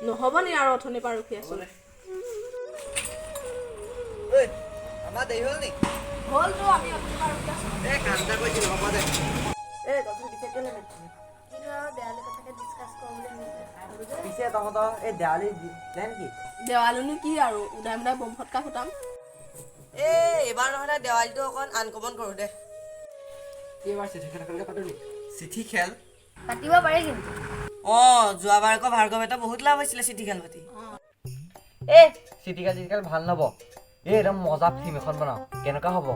নহ'ব নি আৰু, অথনিৰ পৰা ৰখি আছো। ঐ, আমাৰ দেৰি হ'ল নি? হ'লতো, আমি অথনিৰ পৰা ৰখি আছো। এই কাম এটা কৰিছিলো, হ'ব দে। এই কচোন, পিছে কেলে মাতিলি? কিনো আৰু, দেৱালী কথাকে ডিছকাছ কৰোঁ বুলি ভাবিছিলোঁ। পিছে তহঁতৰ এই দেৱালী প্লেন কি? দেৱালীনো কি আৰু, উদাই মুদাই বম ফটকা ফুটাম। এই এইবাৰ নহ'লে দেৱালীটো অকণ আনকমন কৰোঁ দে। কি, এইবাৰ চিঠি খেল এখনকে পাতো নি? চিঠি খেল? পাতিব পাৰি কিন্তু। অঁ, যোৱাবাৰ আকৌ ভাৰ্গৱ বহুত লাভ হৈছিলে চিঠি খেল পাতি। এই চিঠি খেল চিঠি খেল ভাল নহ'ব। এই একদম মজা ফিল্ম এখন বনাওঁ, কেনেকুৱা হ'ব?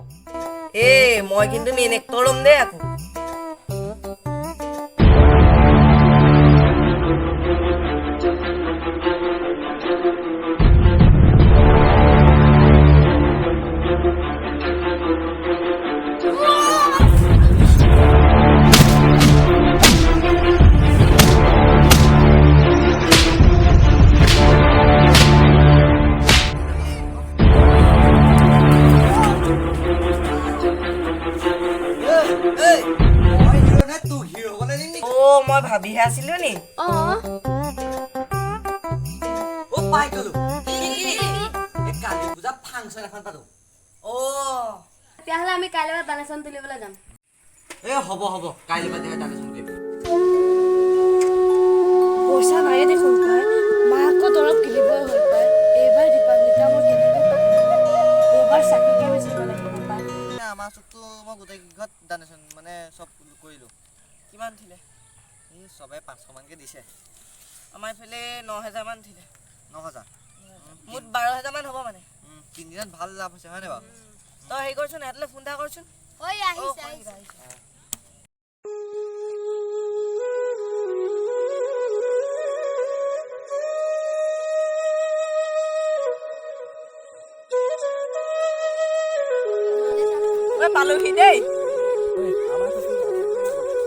এই মই কিন্তু মেইন এক্টৰ ল'ম দেই আকৌ। এই মই হিৰো নে তোক হিৰো হ'বলৈ দিম নেকি? অ', মই ভাবিহে আছিলো নি। অঁ। অ, পাই গলো। এই কালী পূজা ফাংচন এখন পাতো। অ'। তেতিয়াহ'লে আমি কাইলৈ পৰা ডানেশ্যন তুলিবলৈ যাম। এই হ'ব হ'ব, কাইলৈ পৰা তেতিয়া ডানেশ্যন কৰিম। পইচা নায়ে দেখোন পাই। মাকো দৰৱ কিনিবই হ'ল পাই। এইবাৰ দীপাৱলীত মই কেনেকৈ পাতিম? এইবাৰ চাকিকে বেচিব লাগিব পাই। আমাৰ চুকটো মই গোটেই কেইঘৰত ডানেশ্যন মানে চব কৰিলোঁ। কিমান উঠিলে? এই চবে 500 মানকৈ দিছে। আমাৰ এইফালে 9 হেজাৰমান উঠিলে। 9 হাজাৰ? মুঠ 12 হেজাৰমান হ'ব মানে। 3 দিনত ভাল লাভ হৈছে, হয়নে বাৰু? তই হেৰি কৰচোন, ইহঁতলৈ ফোন এটা কৰচোন। ঐ, আহিছে, আহিছে। আহিছে। ঐ, পালোহি দেই।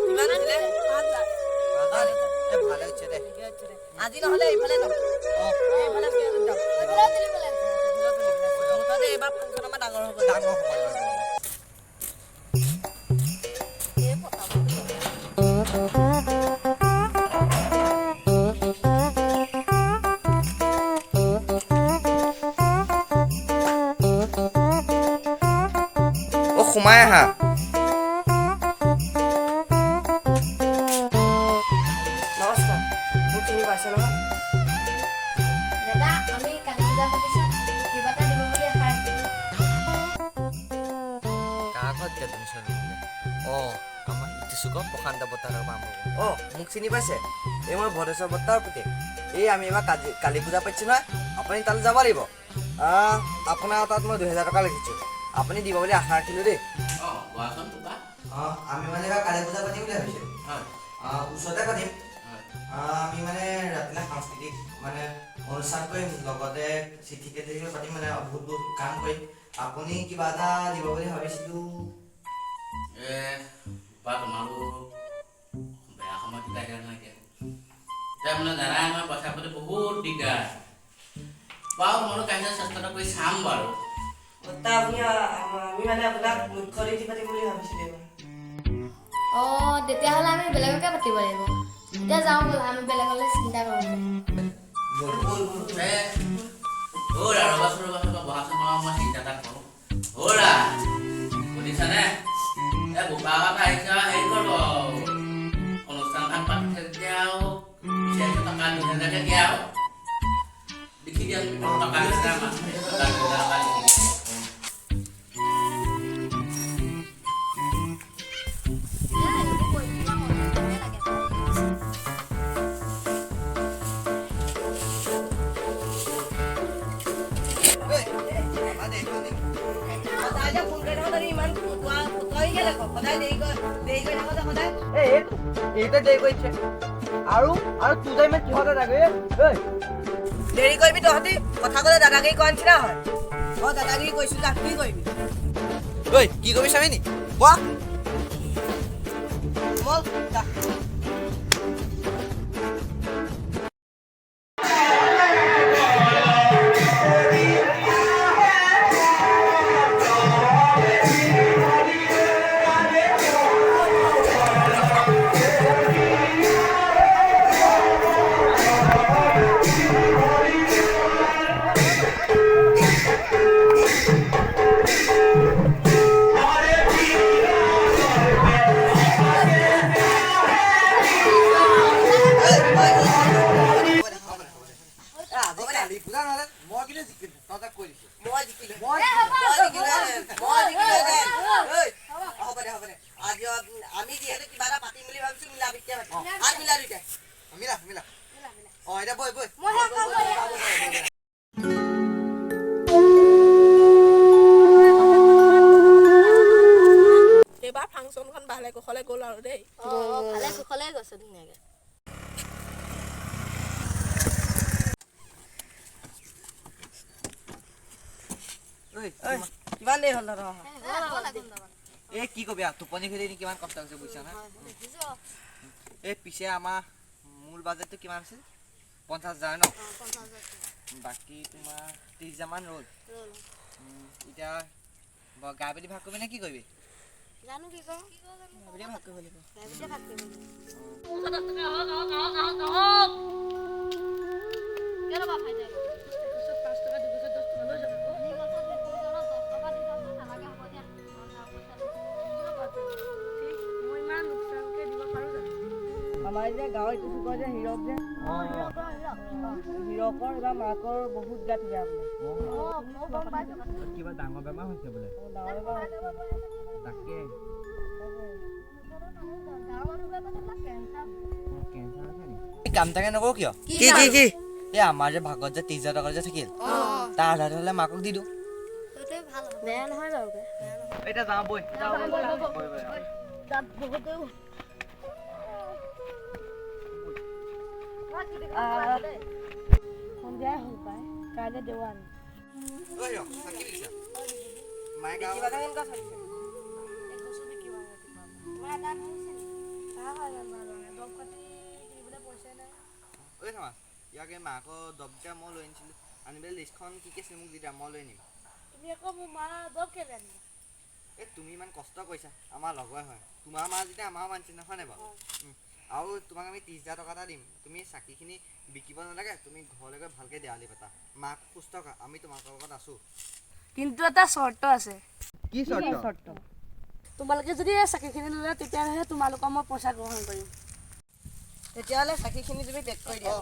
কিমান উঠিলে? 5 হাজাৰ নি? এই ভালে হৈছে দে। আজি নহ'লে এইফালে যাম। অঁ। এইফালে যাম। এইফালেও তুলিব লাগিব। মুঠতে এইবাৰ ফাংচন আমাৰ ডাঙৰ হ'ব। ডাঙৰ হ'ব এইবাৰ। এই ফটাব। অ, সোমাই আহা। নমস্কাৰ, মোক চিনি পাইছে নহয়? দাদা, আমি কালী পূজা পাতিছোঁ, কিবা এটা দিব বুলি আশা ৰাখিলোঁ। কাৰ ঘৰত এতিয়া ডনেশ্যন দিলে? অঁ, আমাৰ ইটো চুকৰ প্ৰশান্ত বৰ্তাৰ পৰা আৰম্ভ কৰোঁ। অঁ, মোক চিনি পাইছে? এই মই ভদেশ্বৰ বৰ্তাৰ পুতেক। এই আমি এইবাৰ কালী পূজা পাতিছোঁ নহয়, আপুনি তালৈ যাব লাগিব। আপোনাৰ তাত মই 2000 টকা লিখিছোঁ, আপুনি দিব বুলি আশা ৰাখিলোঁ দেই। অঁ, কোৱাচোন বোপা। অঁ, আমি মানে এইবাৰ কালী পূজা পাতিম বুলি ভাবিছোঁ। ওচৰতে পাতিম। আমি মানে ৰাতিলৈ সাংস্কৃতিক মানে অনুষ্ঠান কৰিম, লগতে চিঠি কেইটিও পাতিম, মানে বহুত বহুত কাম কৰিম। আপুনি কিবা এটা দিব বুলি ভাবিছিলোঁ। এ বোপা, তোমালোক বেয়া সময়ত দিয়া নহয় এতিয়া। এতিয়া মানে জানাই নহয়, পইচা পাতি বহুত দিগদাৰ। বাৰু, তোমালোক আহিছে, চেষ্টা এটা কৰি চাম বাৰু। বৰ্তা, আপুনি আমি মানে আপোনাক মুখ্য অতিথি পাতিম বুলি ভাবিছিলোঁ এইবাৰ। অঁ, তেতিয়াহ'লে আমি বেলেগকে পাতিব লাগিব। এতিয়া যাওঁ ব'লা, আমি বেলেগলৈ চিন্তা কৰোঁ। এ হ'ৰা, ৰ'বাচোন ৰ'বাচোন ৰ'বা, বহাচোন ৰ'বা, মই চিন্তা এটা কৰোঁ। হ'ৰা, শুনিছানে? এই বোপাহঁত আহিছে আৰু হেৰি কৰিব, অনুষ্ঠান ভাগ পাতিছে যেতিয়া আৰু বিচাৰিছে টকা 2000কে দিয়া আৰু লিখি দিয়া টকা 2000 মান, টকা 2000 টকা লিখি দিয়া। এইবোৰ কৰি থাকিলে মনটো ভালে লাগে। সদায় যে ফোন কৰি থাকোঁ, তহঁতি ইমান ফটোৱা ফটোৱামি কেলে কৰ? সদায় দেৰি কৰি দেৰি কৰি থাকোঁ যে সদায়। এই এইটো এইটোৱে দেৰি কৰিছে আৰু আৰু তোৰ যে ইমান কিহতে থাকে ঐ? দেৰি কৰিবি তহঁতি, কথা ক'লে দাদাগিৰি কৰা নিচিনা হয়। মই দাদাগিৰি কৰিছোঁ, যা, কি কৰিবি? ঐ, কি কৰিবি চাবি নি, কোৱা। মই যা। কেলে জিকিলো তই কৈ দিছো মই জিকিলো মই জিকিলো মই জিকিলো। হ'ব দে হ'ব দে, আজি আমি যিহেতু কিবা এটা পাতিম বুলি ভাবিছো, মিলা বিদ্যা পাতিম। হাত মিলা দুইটাই মিলা মিলা। অ এতিয়া বৈ বৈ। এইবাৰ ফাংচনখন ভালে কুশলে গ'ল আৰু দেই। ভালে কুশলে গৈছে ধুনীয়াকে। কিমান দেৰি হ'ল তহঁতৰ? এই কি কবি আৰু টোপনি খেলি কিমান কষ্ট হৈছে বুজিছা না। এই পিছে আমাৰ মূল বাজেটটো কিমান আছিল? 50,000 ন? বাকী তোমাৰ 30,000 মান ৰ'ল। এতিয়া গাই পেলি ভাগ কৰিবি নে কি কৰিবি? জানো কি কওঁ, গাই ভাগ কৰিব লাগিব। গাই ভাগ কৰিব লাগিব। আমাৰ যে গাঁৱৰ ইটো চুকৰ যে হীৰক যে, হীৰকৰ এইবাৰ মাকৰ বহুত গাত বেয়া বোলে। কিবা ডাঙৰ বেমাৰ হৈছে বোলে। ডাঙৰ বেমাৰ। তাকে কাম তাকে নকৰো কিয়? কি কি কি? এই আমাৰ যে ভাগত যে 30,000 টকা যে থাকিল, তাৰ আধাটো হ'লে মাকক দি দিওঁ। বেয়া নহয় বাৰু। এতিয়া যাওঁ বৈ। সন্ধিয়াই হ'ল পাই, কাইলৈ দেৱাল। ইয়াকে মাকৰ দৰৱ মই লৈ আনিছিলোঁ, আনি পেলাই লিষ্টখন কি কি আছিল মোক দি দিয়া, মই লৈ আনিম। তুমি আকৌ মোৰ মা দৰৱ কেলে আনিবা? এই তুমি ইমান কষ্ট কৰিছা, আমাৰ লগৰে হয়, তোমাৰ মা যেতিয়া আমাৰো মানিছে নহয় নাই বাৰু? আৰু তোমাক আমি 30,000 টকা এটা দিম, তুমি চাকিখিনি বিকিব নালাগে, তুমি ঘৰলৈ গৈ ভালকৈ দেৱালী পাতা, মাক সুস্থ কৰা, আমি তোমালোকৰ লগত আছোঁ। কিন্তু এটা চৰ্ত আছে। কি চৰ্ত? তোমালোকে যদি এই চাকিখিনি ল'লে তেতিয়াহ'লে তোমালোকৰ মই পইচা গ্ৰহণ কৰিম। তেতিয়াহ'লে চাকিখিনি তুমি পেক কৰি দিয়া।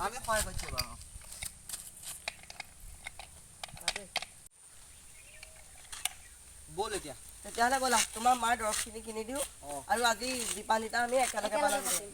আমি সহায় কৰিছোঁ বাৰু। ব'ল এতিয়া। তেতিয়াহ'লে ব'লা, তোমাৰ মাৰ দৰৱখিনি কিনি দিওঁ আৰু আজি দীপান্বিতা আমি একেলগে পালন কৰিম।